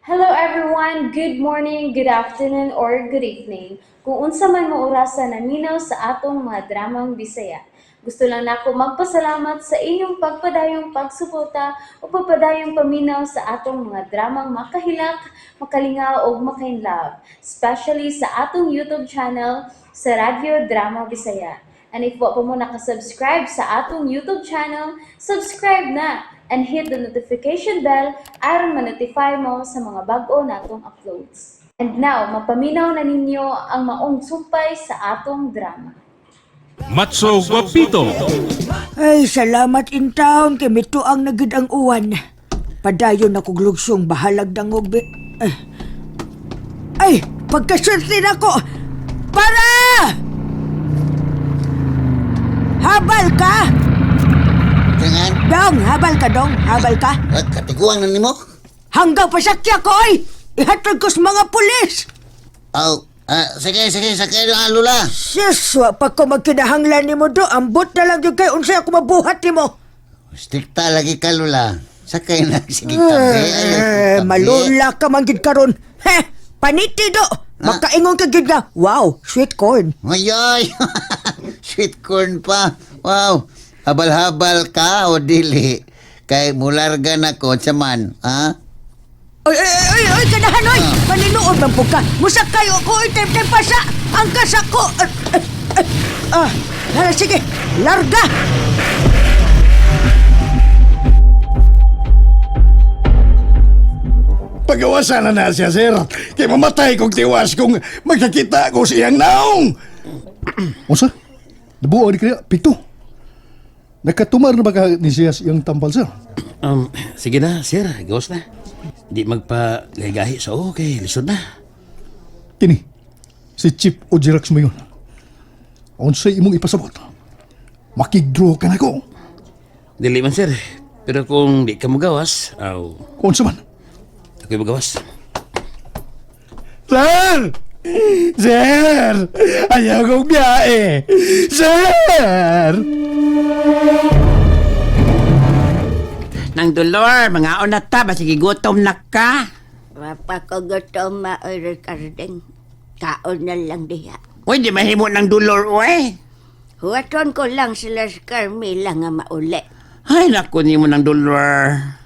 Hello everyone! Good morning, good afternoon, or good evening. Kung unsa man mo orasa naminaw sa atong mga dramang Bisaya. Gusto lang nako magpasalamat sa inyong pagpadayong pagsuporta o pagpadayong paminaw sa atong mga dramang makahilak, makalingaw ug makainlove, especially sa atong YouTube channel sa Radyo Drama Bisaya. And if wa pa mo nakasubscribe sa atong YouTube channel, subscribe na and hit the notification bell aron ma-notify mo sa mga bag-o natong uploads. And now, mapaminaw na ninyo ang maong sumpay sa atong drama. Matso Guapito. Ay, salamat in town kay mituang na gid ang uwan. Padayon na kog lugsong bahalag dangog be. Ay, ay pagkasulti na ko. Para! Habal ka! Jangan. Dong, habal ka dong, habal ka. At katiguang na nimo? Hanggang pasakya ko oy! Ihatag ko sa mga pulis! Aw, sige, sige, sakay na lula. Sus, wa pa ko magkinahanglan nimo do. Ambot na lang yun kay unsay ako mabuhat nimo. Strikta lagi ka, lula. Sakay na, sige tabi. Ay, Eh, tabi. malula ka man gid karon. Heh, paniti do. Makaingon ka gid nga. Wow, sweet corn. Ay, ay. Sweet corn pa. Wow. Habal-habal ka o dili. Kay mularga na ko, man. Ha? Oy, oy, oy, oy, kanahan oy. Paninuod man pud ka. Musakay ako oy, time time pasa. Ang kasako. Ah, ah, ah, hala, sige. Larga. Pagawasan na na siya, sir. Kay mamatay kong tiwas kung magkakita ko sa iyang naong. Unsa? Nabuo ni kaya, pito. Nakatumar na ba ka ni siya sa iyang tampal, sir? Sige na, sir. Gawas na. Di magpa-gahi sa okay. Lisod na. Kini, si Chief Ojirax mo yun. Unsay imong ipasabot? Makigdraw ka na ko. Dili man, sir. Pero kung di ka magawas, aw, Unsa man? ako'y magawas. Sir! Sir! Ayaw kong biyahe! Sir! Nang dolor, mga na ta, basig gutom na ka. Mapakugutom ma, oy Ricarding. Kaon na lang diha. Uy, di mahimo ng dolor, uy. Huwaton ko lang sila sa Carmela nga mauli. Ay, naku nimo ng dolor.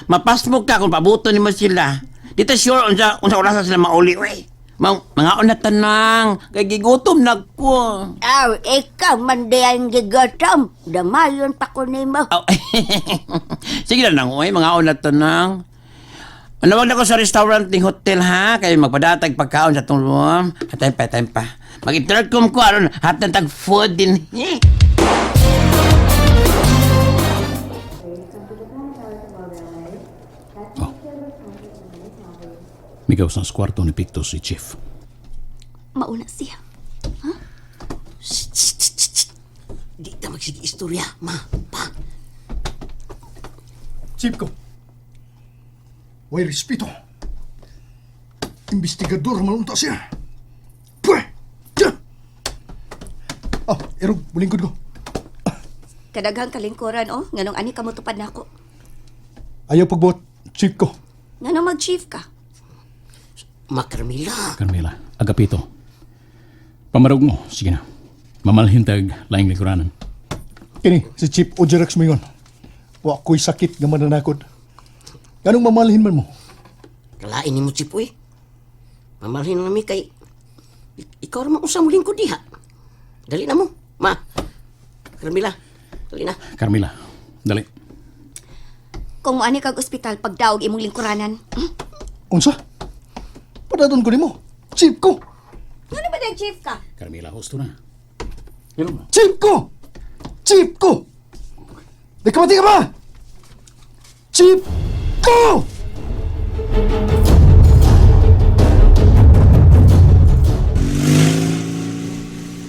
Mapasmo ka kung pabuto nimo sila. Di ta sure unsa unsa orasa sila mauli, uy. Mga na tanang, kay gigutom na ko. Aw, ikaw man di ang gigotom. Damayon pa ko nimo. Aw, sige na lang, uy, mga na tanang. Manawag na ko sa restaurant ng hotel ha, kay magpadatag pagkaon sa tong room. Time pa, time pa. Mag-intercom ko aron hatan tag food din. Eh. Migaw sa kwarto ni Picto si Chief. Mauna siya. Di ta magsige istorya, ma, pa. Chief ko. Way respeto. Investigador malunta siya. Pwe! Tiya! Oh, erog, bulingkod ko. Kadaghang kalingkuran, oh. Nganong ani ka motupad nako. Ayaw pagbuot, chief ko. Nganong mag-chief ka? Ma Carmela. Carmela, Agapito. Pamarog mo, sige na. Mamalhin tag laing likuranan. Kini, si Chief Ojerax mo yun. Wa ko'y sakit nga mananakod. Ganong mamalhin man mo? Kalain ni mo, Chip, uy. Mamalhin na mi kay ikaw ra man usa mo lingkod diha. Dali na mo, ma. Carmela, dali na. Carmela, dali. Kung moani kag ospital pagdaog imong lingkuranan. Unsa? Padaton ko nimo. Chief ko! Ngano ba nag-chief ka? Carmela, husto na. Hilom na. Chief ko! Chief ko! Nagkamati ka ba? Chief ko!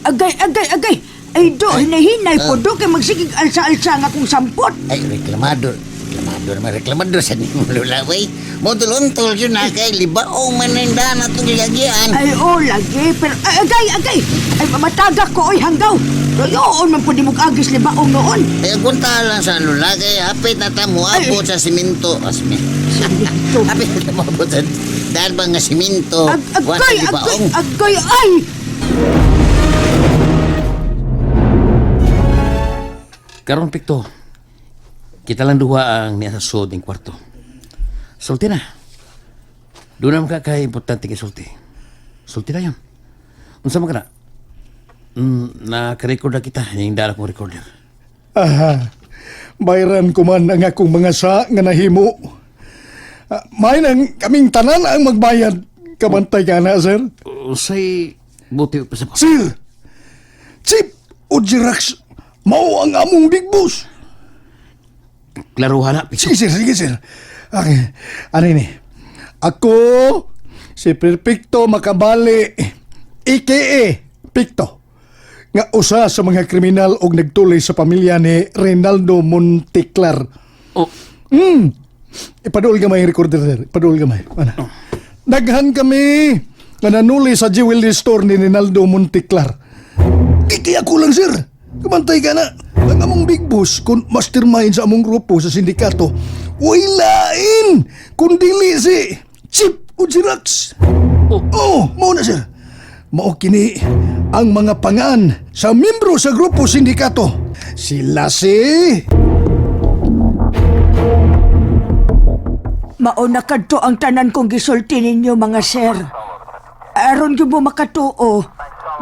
Agay, agay, agay. Ay do, hinahinay po do kay magsigig alsa-alsa nga kong sampot. Ay, reklamador. Reklamador, man reklamador sa nimo, lula, wey. Modulontol yun na kay libaong maninda na itong gigagian. Ay, oh, lagi. Pero, ay, agay, agay. Ay, mataga ko, oy, hanggaw. Dayoon man pud nimog agis libaong noon. Eh, gunta lang sa lula kay hapit na ta moabot sa simento. Asmi. Hapit na ta moabot sa daan ba nga simento? Ag Wa sa agay, agay, libaong. agay, ay! Karon Pikto, kita lang duha ang niya sa sud ning kwarto. Sulti na. Doon naman ka kay importante kay sulti. Sulti na yun. Unsa man ka na? Naka-record na kita. Yung dala kong recorder. Aha. Bayran ko man ang akong mga sa nga nahimo. Ah, may nang kaming tanan ang magbayad. Kabantay ka na, sir. Usay buti pa sa Sir! Chip o Jirax, mao ang among big boss. Klaruhan na, Pikto. Sige, sir. Sige, sir. Okay. Ano ini? Ako, si Perfecto Makabali, a.k.a. Picto, nga usa sa mga kriminal og nagtuloy sa pamilya ni Reynaldo Monteclar. Oh. Ipaduol gamay ang recorder, sir. Ipaduol gamay. Ano? Daghan kami nga nanuli sa jewelry store ni Rinaldo Monteclar. Di kaya kulang, sir. Kumantay ka na. Ang among big boss, kung mastermind sa among grupo sa sindikato, way lain kung dili si Chip o Jirax. Oh. Oh, mao na, sir. Mao kini ang mga pangan sa membro sa grupo sindikato. Sila si... Mauna kadto ang tanan kong gisulti ninyo mga sir. Aron gyud mo makatuo,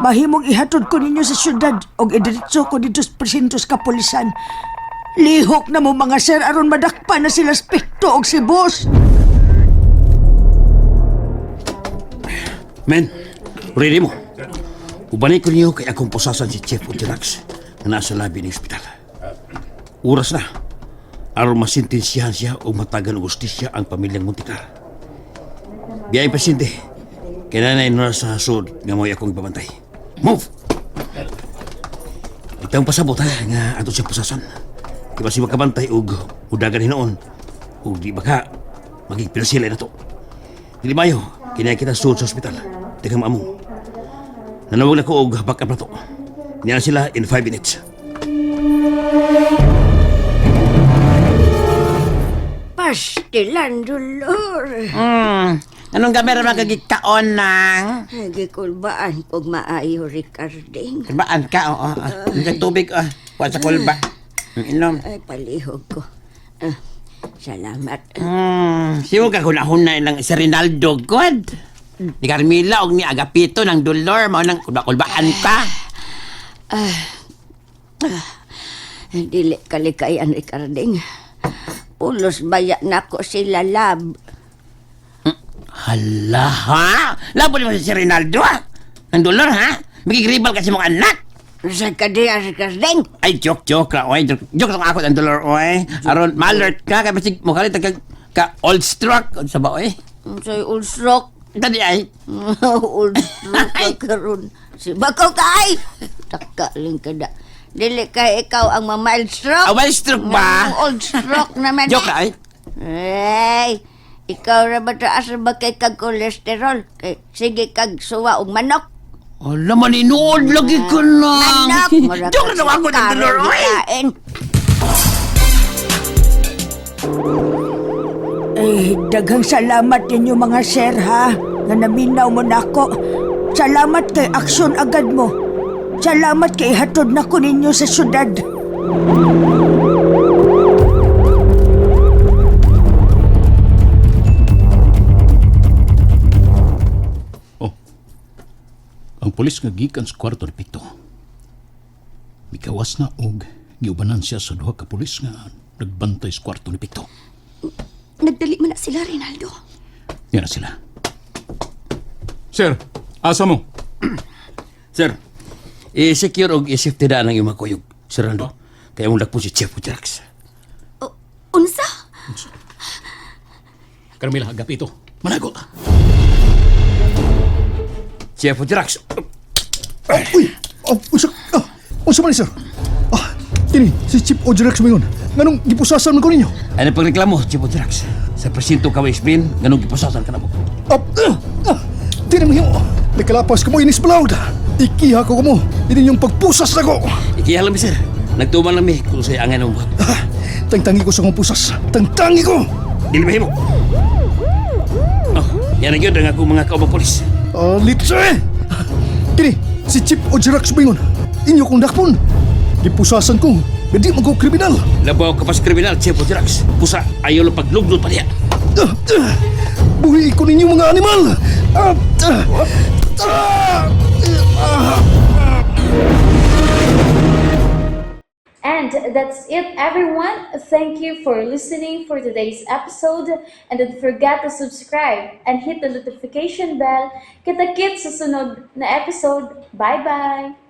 mahimong ihatod ko ninyo sa syudad og idiretso ko dito sa presinto sa kapulisan. Lihok na mo mga sir aron madakpa na sila spekto og si boss. Men, ready mo. Ubanay ko niyo kay akong pusasan si Chief Utirax na nasa labi ng ospital. Oras na. Aron masintensiyahan siya o matagan og hustisya ang pamilyang Monticar. Biyay pasyente. Kaya na na sa sud nga mo'y akong ibabantay. Move! Itang pasabot ha, nga ato siya pusasan. Di ba si makabantay og udagan hinoon og di baka maging pinasila na to. Dili mayo, kinaya kita sud sa ospital. Teka maamong. Nanawag na ko og backup na to. Niya sila in 5 minutes. Pastilan, Dolor. Anong gamay ra man kagikaon nang? Ay, gikulbaan kog maayo, Ricarding. Kulbaan ka, oo. Oh, tubig, ah. Kuha sa kulba. Inom. Ay, palihog ko. Ah, salamat. Siwo ka hunahuna lang si Rinaldo, God. Ni Carmila og ni Agapito ng Dolor, mao nang kulba-kulbaan ka. Dili kalikayan, Ricarding. Pulos baya nako sila, lab. Hala, ha? Labo ni mo si Rinaldo, ha? Ng Dolor, ha? Magigribal kasi mong anak. Sa kadiya, Ricarding. Ay, joke, joke lang, oy. Joke, joke lang ako ng Dolor, oy. Aron, ma-alert ka, kaya basig mo kalit ka, ka old stroke. Sa ba, oy? Sa'y old stroke. Dali ay. Old stroke ka karon. Si Bako kay! Takaling ka da. Dili kay ikaw ang ma-mild stroke. Ah, mild stroke ba? Ang old stroke naman. Joke lang, ay. Ay, ikaw ra ba taas ra ba kay kag kolesterol? Kay sige kag suwa og manok. Ala, maninood lagi ko lang. Manok! Mura Joke ka lang ako ng sa Dolor, oy. gikain. Eh, daghang salamat ninyo mga sir ha, nga naminaw mo nako. Salamat kay aksyon agad mo. Salamat kay hatod nako ninyo sa syudad. Oh. Ang pulis nga gikan sa kwarto ni Picto. Mikawas na og giubanan siya sa duha ka pulis nga nagbantay sa kwarto ni Picto. Nagdali man na sila, Rinaldo. Yan na sila. Sir, asa mo? Sir, i-secure og i-safety daan ang iyong mga kuyog, Sir Raldo. Kaya mong lakpo si Chief Utirax. O, unsa? Carmela, agapito. Manago ka. Chief Utirax. Uy! Oh, unsa, ah, unsa man ni, sir? Ah, kini, si Chief Ojrex mo yun. Nganong gipusasan man ko ninyo? Ano pagreklamo, Chief Utirax? Sa presinto ka explain, ganong gipusasan ka na mo. Ah, ah, ah, di na mahimo. Nagkalapas ka mo inis balaod. Ikiha ko mo. Ini yung pagpusas na ko. Ikiha lang mi, sir. Nagtuman lang mi kung sa'y angay ng buhat. Ah, tangtangi ko sa akong pusas. Tangtangi ko! Dili mahimo. Oh, yan ang yun ang akong mga kaubang polis. Ah, litse! Kini, si Chip o Jirax bingon. Inyo kong dakpon. Gipusasan ko. Hindi man ko kriminal. Labaw ka pa sa kriminal, Chief Ojirax. Pusa, ayaw lang paglugnod pa niya. Ah, ah, buhi ko ninyo mga animal! Ah, ah, ah, ah. And that's it, everyone. Thank you for listening for today's episode. And don't forget to subscribe and hit the notification bell. Kita-kits sa sunod na episode. Bye-bye!